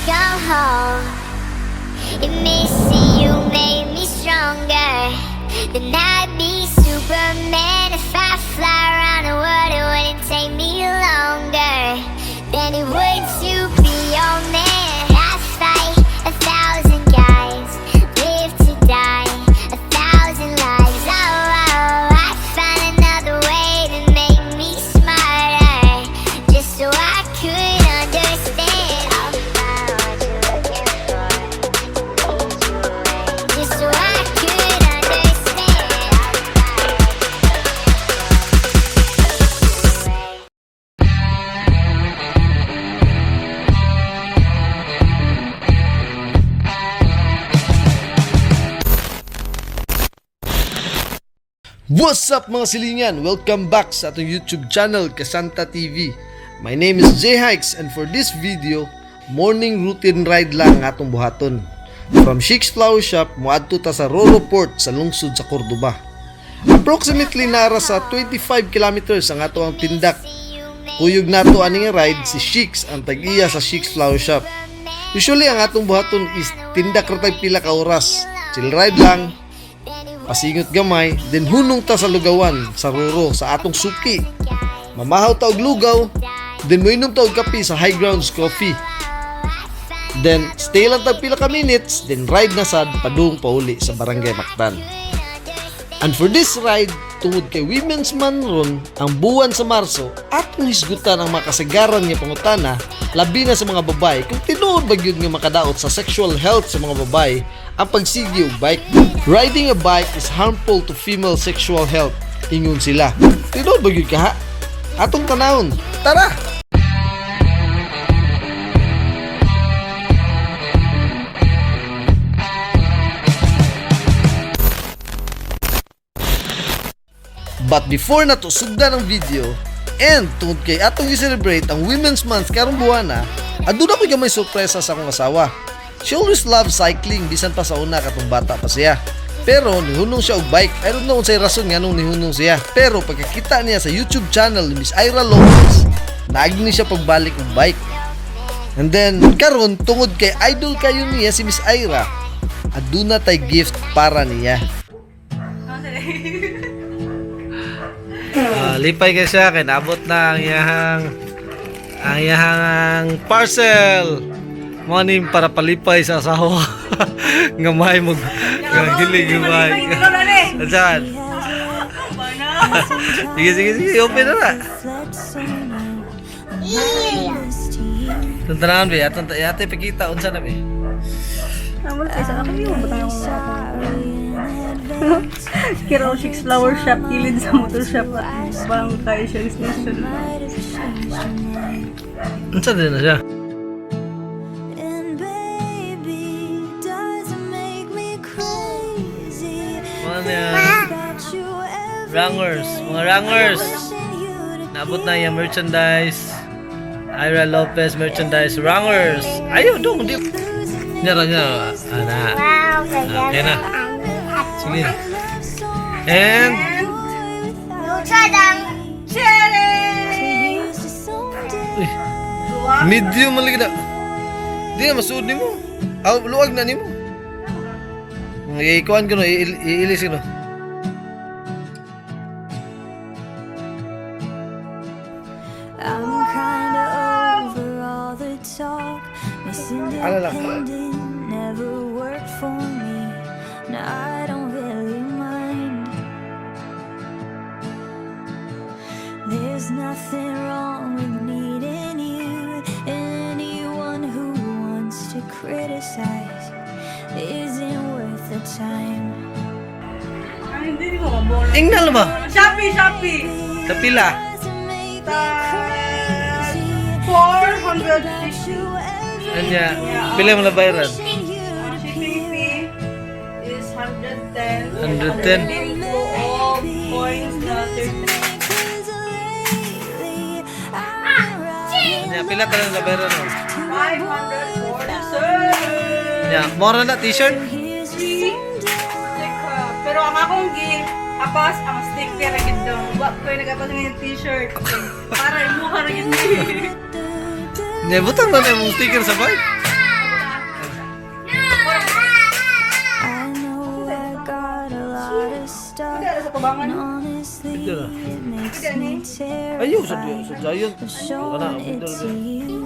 Welcome home. And missing you made me stronger. Then I'd be Superman if I fly around the world. It wouldn't take me longer than it would to be your man. I fight 1,000 guys, live to die 1,000 lives. Oh, I find another way to make me smarter, just so I could understand. I'll find what you're looking for, lead you away, just so I could understand. I'll find what you're looking for, lead you away. What's up, mga silingan? Welcome back sa atong YouTube channel, Kasanta TV. My name is Jay Hikes and for this video, morning routine ride lang ang atong buhaton. From Chic's Flower Shop, moadto ta sa Roro Port sa lungsod sa Cordoba. Approximately nara sa 25 kilometers ang ato ang tindak. Kuyog nato ani nga ride si Chic's, ang tag-iya sa Chic's Flower Shop. Usually ang atong buhaton is tindak ra tag pila ka oras. Chill ride lang, pasingot gamay, then hunong ta sa lugawan, sa Roro, sa atong suki. Mamahaw ta og lugaw, then moinom ta og kape sa High Grounds Coffee. Then stay lang ta pila ka minutes, then ride na sad padung pauli sa Barangay Mactan. And for this ride, tungod kay Women's Month ron, ang buwan sa Marso, atong hisgutan ang mga kasagaran nga pangutana, labi na sa mga babae, kung tinuod ba gyud nga makadaot sa sexual health sa mga babae ang pagsige og bike. Riding a bike is harmful to female sexual health, ingon sila. Tinuod ba gyud kaha? Atong tanawon. Tara! But before na to sugdan ang video, and tungod kay atong i-celebrate ang Women's Month karong buwana, aduna ko'y gamay sorpresa sa akong asawa. She always loved cycling bisan pa sa una katong bata pa siya. Pero nihunong siya og bike. I don't know unsay rason nganong nihunong siya. Pero pagkakita niya sa YouTube channel ni Miss Ira Lopez, naagi ni siya pagbalik og bike. And then karon, tungod kay idol kayo niya si Miss Ira, aduna tay gift para niya. Lipay kay siya kay naabot na ang iyahang parcel. Mo ni para palipay sa asawa nga may mo nga hilig nga may. Asan? Sige, sige, sige, open na na. Tantanan be, atong ate pakita unsa na be. Amo na sa ako yung butang ako. Kiro Chic's Flower Shop, kilid sa motor shop at Bangkay Shell Station. Unsa din na siya? And baby, does it make me crazy? Mga niya, About you every rangers, mga rangers. wishing you to Naabot na yung merchandise. Ira Lopez merchandise rangers. Ayaw dong di. Nyara nyara. Ana. Okay na. Sige. And Sharing! Uy, medium man lagi na. Di na masuod nimo. Aw, luwag na nimo. Ikuan ko no, iilis ko no. I'm kinda over all the talk. Miss Ano lang? Independent never worked for me. Now I don't really mind. There's nothing wrong with needing you. Anyone who wants to criticize isn't worth the time. Ay, hindi ko mabolo. Ingnan ba? Shopee, Shopee! Sa pila. Doesn't make me crazy. 450. Anya, pila mo na bayaran? Wishing you to Shipping fee is 110. 110. Shipping ko all coins na 30. 'Cause lately I've been riding Anya, pila ka na nabayaran mo? 547. Anya, mora na t-shirt? here's Three. Sticker. Pero ang akong gi apas ang sticker ra gid daw. Wa ko nagapas ng t-shirt. Para imuha ra gid ni. Anya, butang na na imong sticker sa bike. Sa tubangan. And honestly, Ito na. it makes me Ayaw sa terrified sa Giant. of Wala, showing it abundal to you.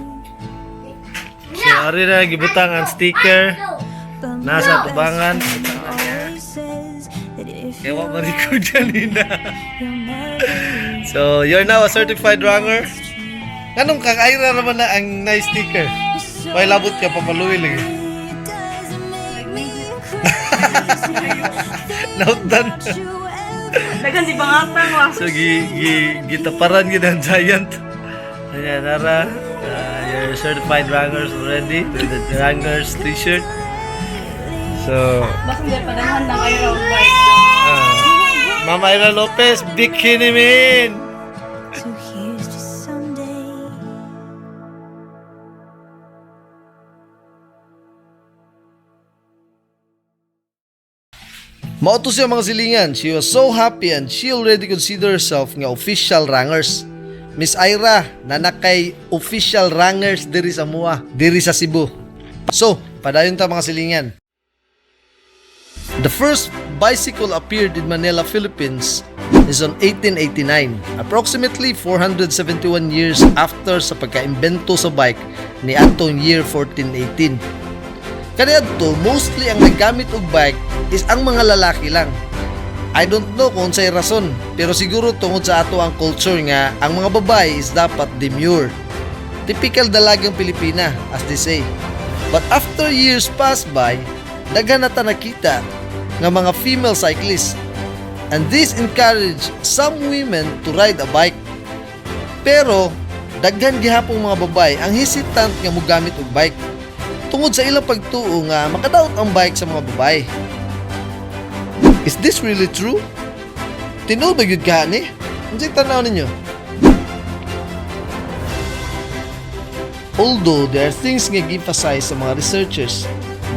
So ari na gibutang ang sticker. But Nasa my best tubangan. friend always says that if Kaya wa you ma-record kanina. you'll never leave. So, you're now a certified ranger. It's true. Nganong kang Ira naman na ang nice sticker? You're so May labot ka papaluwi lagi. It doesn't make me crazy. Nautdan. About you every Daghan di bangatang wa. So gi gi gitaparan gid ang Giant. Ayan, Nara, you're certified rangers already with the Rangers t-shirt. So, Basta hindi padanghan ng Ira og bike. Ma'am Ira Lopez, bikini man! So here's to someday. Mao to siya, mga silingan. She was so happy and she already considered herself nga official rangers. Miss Ira, naa na kay official rangers diri sa mua, diri sa Cebu. So, padayon ta, mga silingan. The first bicycle appeared in Manila, Philippines is on 1889, approximately 471 years after sa pagkaimbento sa bike ni atong year 1418. Kaniadto, mostly ang naggamit og bike is ang mga lalaki lang. I don't know kung unsay rason, pero siguro tungod sa ato ang culture nga ang mga babae is dapat demure. Typical dalagang Pilipina, as they say. But after years pass by, daghan na ta nakita nga mga female cyclists. And this encouraged some women to ride a bike. Pero daghan gihapong mga babae ang hesitant nga mogamit og bike tungod sa ilang pagtuo nga makadaot ang bike sa mga babae. Is this really true? Tinuod ba gyud ka ni? Unsay tanaw ninyo? Although there are things nga gi-emphasize sa mga researchers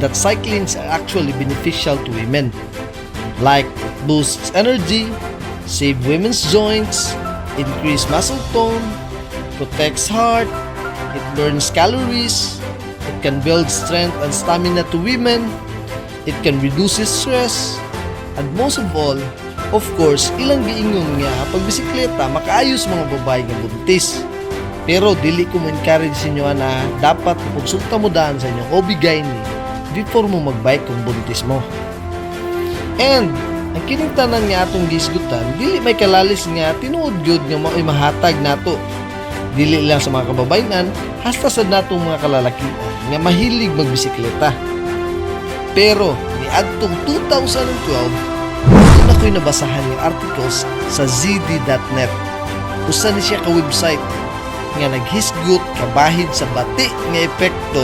that cyclings are actually beneficial to women. Like it boosts energy, save women's joints, increase muscle tone, protects heart, it burns calories, it can build strength and stamina to women, it can reduce stress, and most of all, of course, ilang giingon nga pagbisikleta makaayos mga babae nga buntis. Pero dili ko mo encourage inyo na dapat konsulta mo daan sa inyong OB-GYN before mo magbike kung buntis mo. And ang kining tanan nga atong gisgutan, dili may kalalis nga tinuod gyud nga mao'y mahatag nato. Dili lang sa mga kababayenan, hasta sa natong mga kalalakian nga mahilig magbisikleta. Pero niadtong 2012, doon ako'y nabasahan ng articles sa ZD.net. Usa ni siya ka website nga naghisgot kabahin sa bati nga epekto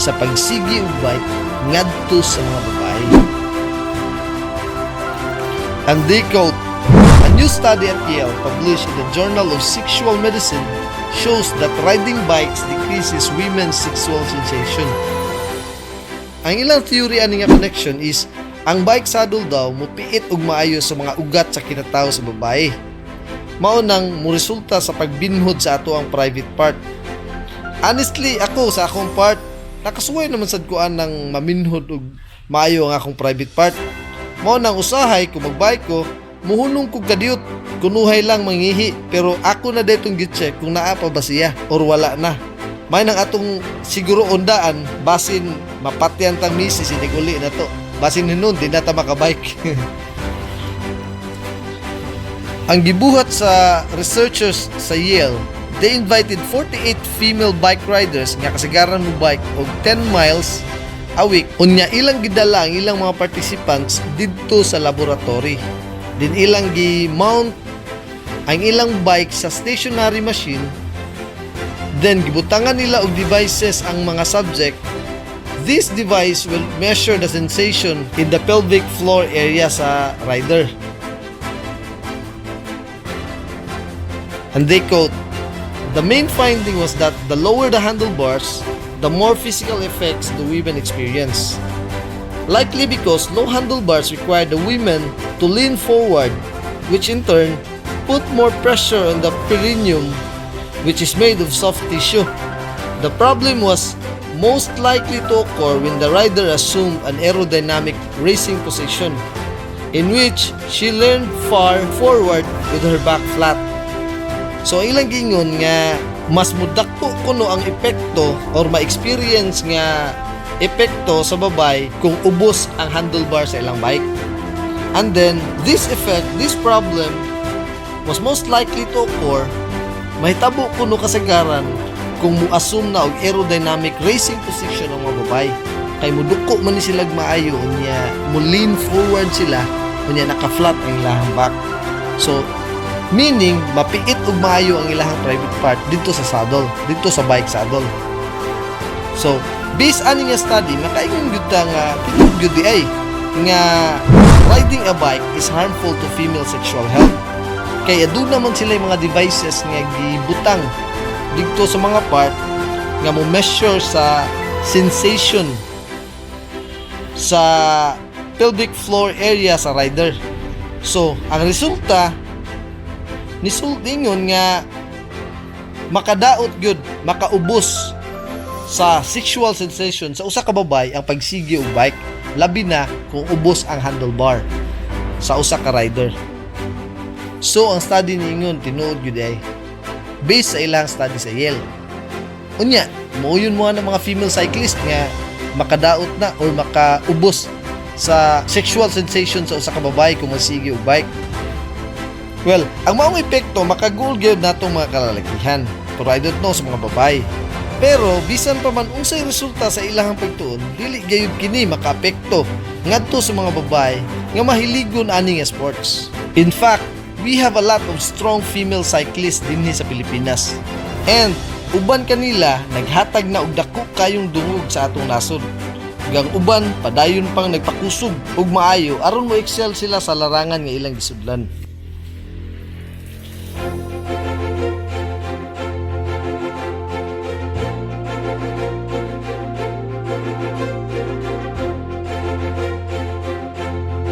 sa pagsigi og bike ngadto sa mga babae. And they quote, "A new study at Yale published in the Journal of Sexual Medicine shows that riding bikes decreases women's sexual sensation." Ang ilang theory ani nga connection is ang bike saddle daw mupiit og maayo sa mga ugat sa kinatao sa babae. Mao nang moresulta sa pagbinhod sa ato ang private part. Honestly, ako sa akong part, nakasuway naman sad ko ng maminhod og maayo ang akong private part. Mao nang usahay kung magbike ko, muhunong kog kadiyot, kunuhay lang mangihi, pero ako na detong gi-check kung naa pa ba siya or wala na. May nang atong siguro undaan, basin mapatyan tang misis inig uli na to. Basin hinun, di na ta makabike. Ang gibuhat sa researchers sa Yale, they invited 48 female bike riders nga kasagaran mo bike og 10 miles a week. Unya ilang gidala ang ilang mga participants didto sa laboratory. Din ilang gi-mount ang ilang bike sa stationary machine. Then gibutangan nila og devices ang mga subject. This device will measure the sensation in the pelvic floor area sa rider. And they quote, "The main finding was that the lower the handlebars, the more physical effects the women experience. Likely because low handlebars require the women to lean forward, which in turn put more pressure on the perineum, which is made of soft tissue. The problem was most likely to occur when the rider assumed an aerodynamic racing position." in which she leaned far forward with her back flat. So ang ilang giingon nga mas mudako kuno ang epekto or ma-experience nga epekto sa babae kung ubos ang handlebar sa ilang bike. And then this effect, this problem was most likely to occur, mahitabo kuno kasagaran kung mu-assume na og aerodynamic racing position ang mga babae kay muduko man ni sila maayo, unya mo lean forward sila, unya naka-flat ang ilahang back. So meaning mapiit og maayo ang ilahang private part dito sa saddle, dito sa bike saddle. So based ani nga study, makaingon gyud ta nga tinuod gyud di ay nga riding a bike is harmful to female sexual health kay aduna man sila mga devices nga gibutang didto sa mga part nga mo measure sa sensation sa pelvic floor area sa rider. So, ang resulta nisultingon nga makadaot gyud, makaubos sa sexual sensation sa usa ka babae ang pagsige og bike, labi na kung ubos ang handlebar sa usa ka rider. So ang study niingon tinuod gyud ay based sa ilang study sa Yale. Unya, muuyon mo ng mga female cyclist nga makadaot na or makaubos sa sexual sensation sa usa ka babae kung magsige og bike. Well, ang maong epekto makaguol gyud natong mga kalalakihan. Pero I don't know sa mga babae. Pero bisan pa man unsay resulta sa ilahang pagtuon, dili gayud kini makaapekto ngadto sa mga babae nga mahiligon ani nga sports. In fact, we have a lot of strong female cyclists dinhi sa Pilipinas. And uban kanila naghatag na og dako kayong dungog sa atong nasod. Ug ang uban padayon pang nagpakusog og maayo aron mo excel sila sa larangan nga ilang gisudlan.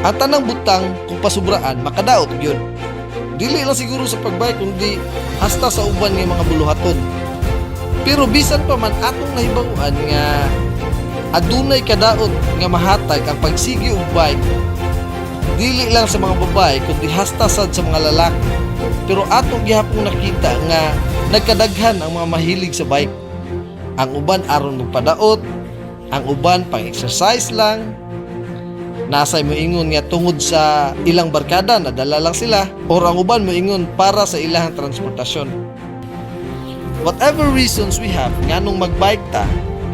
Ang tanang butang kung pasubraan makadaot gyud. Dili lang siguro sa pagbike kundi hasta sa uban nga mga buluhaton. Pero bisan pa man atong nahibaw-an nga adunay kadaot nga mahatag ang pagsige og bike dili lang sa mga babae kundi hasta sad sa mga lalaki. Pero atong gihapong nakita nga nagkadaghan ang mga mahilig sa bike. Ang uban aron magpadaot, ang uban pang exercise lang, nasay moingon nga tungod sa ilang barkada nadala lang sila, or ang uban moingon para sa ilang transportasyon. Whatever reasons we have nganong magbike ta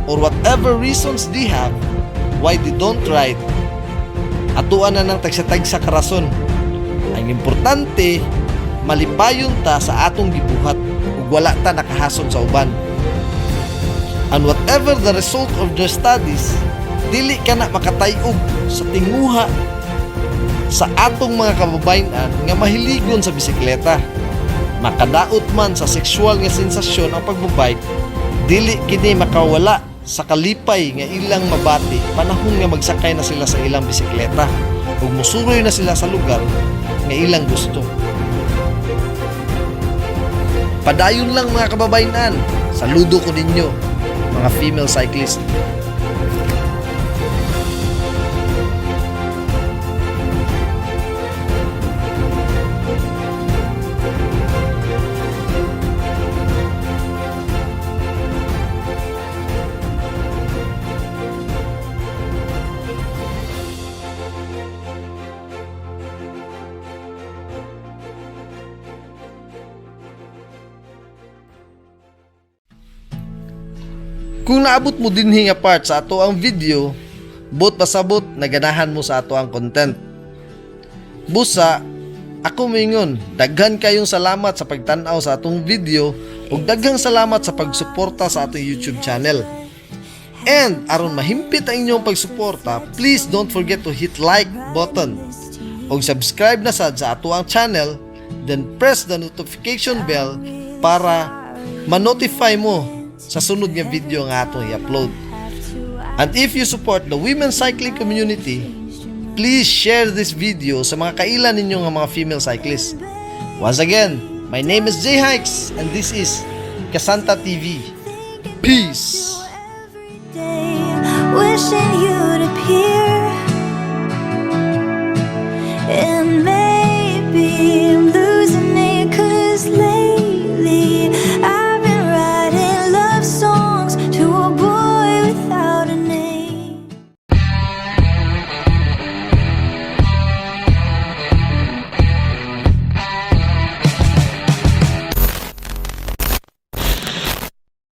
or whatever reasons they have why they don't ride, atuan na ng tagsa-tagsa karason. Ang importante, malipayon ta sa atong gibuhat ug wala ta nakahasod sa uban. And whatever the result of their studies, dili ka na makatayog sa tinguha sa atong mga kababayen-an nga mahiligon sa bisikleta. Makadaot man sa sexual nga sensasyon ang pagbabike, dili kini makawala sa kalipay nga ilang mabati panahon nga magsakay na sila sa ilang bisikleta ug musuroy na sila sa lugar nga ilang gusto. Padayon lang, mga kababayen-an. Saludo ko ninyo, mga female cyclist. Kung naabot mo dinhi nga part sa ato ang video, buot pasabot naganahan mo sa ato ang content. Busa, ako moingon, daghan kayong salamat sa pagtan-aw sa atong video ug daghang salamat sa pagsuporta sa atong YouTube channel. And aron mahimpit ang inyong pagsuporta, please don't forget to hit like button ug subscribe na sad sa ato ang channel, then press the notification bell para ma-notify mo sa sunod nga video nga atong i-upload. And if you support the women cycling community, please share this video sa mga kaila ninyo nga mga female cyclists. Once again, my name is Jay Hikes and this is Kasanta TV. Peace! Day, wishing you'd appear. In